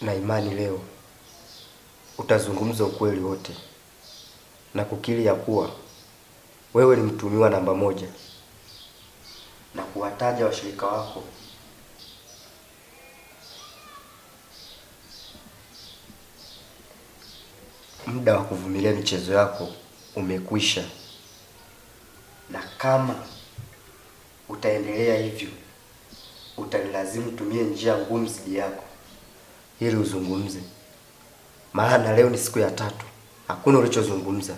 Na imani leo utazungumza ukweli wote na kukiri ya kuwa wewe ni mtuhumiwa namba 1 na kuwataja washirika wako. Muda wa kuvumilia michezo yako umekwisha, na kama utaendelea hivyo utanilazimu tumie njia ngumu zidi yako ili uzungumze, maana leo ni siku ya 3 hakuna ulichozungumza.